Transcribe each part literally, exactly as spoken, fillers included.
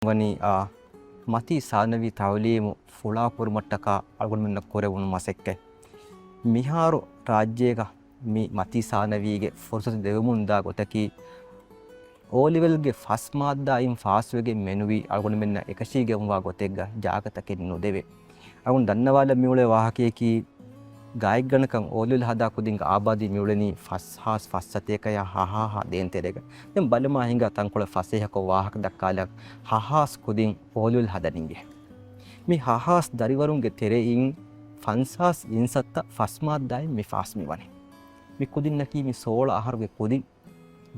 ވަނީ، އާ، މަތީ ސާނަވީ ތައުލީމު ފުޅާކުރުމަށްޓަކާ އަޅުގަނޑުމެންނަށް ކުރެވުނު މަސައްކަތް. މިހާރު ރާއްޖޭގަ މި މަތީ ސާނަވީގެ ފުރުސަތު ދެވެމުންދާ ގޮތަކީ، އޯލެވެލްގެ ފަސް މާއްދާއިން ފާސްވެގެން މެނުވީ އަޅުގަނޑުމެންނަށް އެކަށީގެންވާ ގޮތެއްގަ ޖާގަތަކެއް ނުދެވޭ. އަޅުގަނޑު ދަންނަވާލަން މިއުޅޭ ވާހަކަޔަކީ، ގާތްގަނޑަކަށް އޯލެވެލް ހަދާ ކުދިންގެ އާބާދީ މިއުޅެނީ ފަސް ހާސް ފަސް ސަތޭކަޔާ ހަ ހާ ހާ ދޭން ތެރޭގަ. ދެން ބަލަމާ ހިނގާ ތަންކޮޅެއް ފަސޭހަކޮށް ވާހަކަ ދައްކާލަން، ހަ ހާސް ކުދިން އޯލެވެލް ހަދަން އިނގޭ. މި ހަ ހާސް ދަރިވަރުންގެ ތެރެއިން ފަންސާސް އިންސައްތަ ފަސް މާއްދާއިން މި ފާސް މިވަނީ. މި ކުދިންނަކީ މި ސޯޅަ އަހަރުގެ ކުދިން.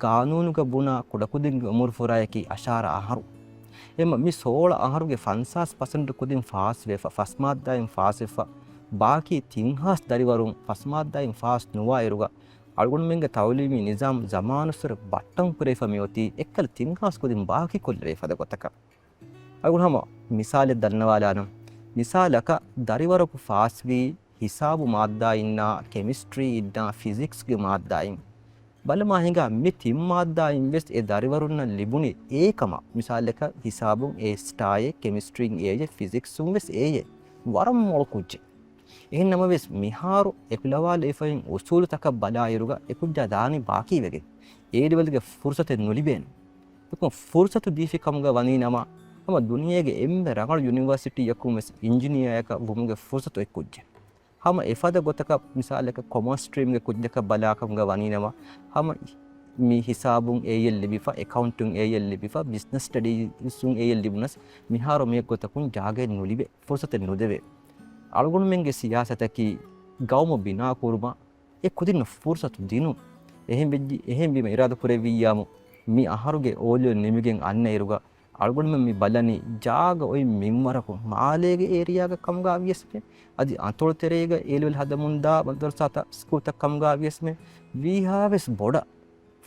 ގާނޫނުގަ ބުނާ ކުޑަކުދިންގެ އުމުރު ފުރާޔަކީ އަށާރަ އަހަރު. އެމަ މި ސޯޅަ އަހަރުގެ ފަންސާސް ޕަސެންޓް ކުދިން ފާސްވެފަ، ފަސް މާއްދާއިން ފާސްވެފަ، ބާކީ ތިން ހާސް ދަރިވަރުން ފަސް މާއްދާއިން ފާސް ނުވާއިރުގަ، އަޅުގަނޑުމެންގެ ތައުލީމީ ނިޒާމް ޒަމާނުއްސުރެ ބައްޓަން ކުރެވިފަ މިއޮތީ އެއްކަލަ ތިން ހާސް ކުދިން ބާކީ ކޮށްލެވޭ ފަދަ ގޮތަކަށް. އަޅުގަނޑު ހަމަ މިސާލެއް ދަންނަވާލާނަން. މިސާލަކަށް ދަރިވަރަކު ފާސްވީ ހިސާބު މާއްދާއިންނާ، ކެމިސްޓްރީ އިންނާ، ފިޒިކްސްގެ މާއްދާއިން. ބަލަމާ ހިނގާ މި ތިން މާއްދާއިން ވެސް އެ ދަރިވަރުންނަށް ލިބުނީ އޭ ކަމަށް. މިސާލަކަށް ހިސާބުން އޭ ސްޓާއޭ، ކެމިސްޓްރީން އޭއޭ، ފިޒިކްސުން ވެސް އޭއޭ. ވަރަށް މޮޅު ކުއްޖެއް. އެހެން ނަމަވެސް މިހާރު އެކުލަވާލެވިފައި އުސޫލުތަކަށް ބަލާއިރުގަ އެ ކުއްޖާ ދާނީ ބާކީވެގެން. އޭ ލެވެލްގެ ފުރުސަތެއް ނުލިބޭނެ. އެކަމަ ފުރުސަތު ދީފި ކަމުގަ ވަނީ ނަމަ، ހަމަ ދުނިޔޭގެ އެންމެ ރަނގަޅު ޔުނިވާސިޓީއަކުން ވެސް އިންޖިނިއަރަކަށް ވުމުގެ ފުރުސަތު އޮތް ކުއްޖެއް. ހަމަ އެފަދަ ގޮތަކަށް މިސާލަކަށް ކޮމާސް ސްޓްރީމްގެ ކުއްޖަކަށް ބަލާކަމުގަ ވަނީ ނަމަ، ހަމަ މި ހިސާބުން އޭއެލް ލިބިފަ، އެކައުންޓުން އޭއެލް ލިބިފަ، ބިޒްނަސް ސްޓަޑީސުން އޭއެލް ލިބުނަސް، މިހާރު މި ގޮތަކުން ޖާގައެއް ނުލިބޭ، ފުރުސަތެއް ނުދެވޭ. އަޅުގަނޑުމެންގެ ސިޔާސަތަކީ ގައުމު ބިނާ ކުރުމަށް އެ ކުދިންނަށް ފުރުސަތު ދިނުން. އެހެން ވެއްޖި، އެހެން ވީމަ އިރާދަ ކުރެއްވިއްޔާމު، މި އަހަރުގެ އޯލެވެލް ނިމިގެން އަންނައިރުގަ، އަޅުގަނޑުމެން މި ބަލަނީ ޖާގަ އޮތް މިންވަރަކުން މާލޭގެ އޭރިއާގަ ކަމުގަ ވިޔަސްމެ، އަދި އަތޮޅު ތެރޭގަ އޭލެވެލް ހަދަމުންދާ މަދަރުސާތައް ސްކޫލްތައް ކަމުގަ ވިޔަސްމެ، ވީހާވެސް ބޮޑަށް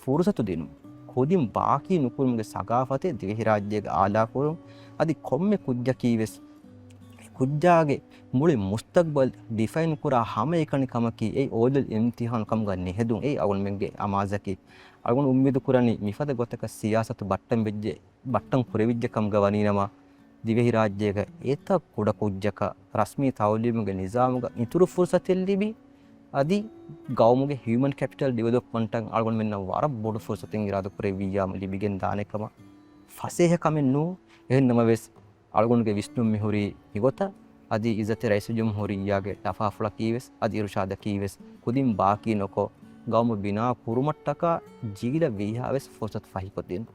ފުރުސަތު ދިނުން، ކުދިން ބާކީ ނުކުރުމުގެ ސަގާފަތެއް ދިވެހިރާއްޖޭގަ އާލާކުރުން، އަދި ކޮންމެ ކުއްޖަކީވެސް އެ ކުއްޖާގެ މުޅި މުސްތަގްބަލް ޑިފައިން ކުރާ ހަމައެކަނި ކަމަކީ އެ އޯލެވެލް އިމްތިހާނު ކަމުގަ ނެހެދުން. އެއީ އަޅުގަނޑުމެންގެ އަމާޒަކީ. އަޅުގަނޑު އުއްމީދު ކުރަނީ މިފަދަ ގޮތަކަށް ސިޔާސަތު ބައްޓަން ވެއްޖެ، ބައްޓަން ކުރެވިއްޖެ ކަމުގަ ވަނީ ނަމަ، ދިވެހިރާއްޖޭގަ އެތައް ކުޑަ ކުއްޖަކަށް ރަސްމީ ތައުލީމުގެ ނިޒާމުގަ އިތުރު ފުރުސަތެއް ލިބި، އަދި ގައުމުގެ ހިއުމަން ކެޕިޓަލް ޑިވެލޮޕްމަންޓަށް އަޅުގަނޑުމެންނަށް ވަރަށް ބޮޑު ފުރުސަތެއް އިރާދަ ކުރެއްވިއްޔާމު ލިބިގެން ދާނެ ކަމަށް. ފަސޭހަ ކަމެއް ނޫން. އެހެން ނަމަވެސް، އަޅުގަނޑުގެ ވިސްނުން މިހުރީ މިގޮތަށް، އަދި އިއްޒަތްތެރި ރައީސުލްޖުމްހޫރިއްޔާގެ ލަފާފުޅަކީވެސް، އަދި އިރުޝާދަކީވެސް ކުދިން ބާކީ ނުކޮށް، ގައުމު ބިނާ ކުރުމަށްޓަކާ ޖީލަށް ވީހާވެސް ފުރުސަތު ފަހިކޮށްދިނުން.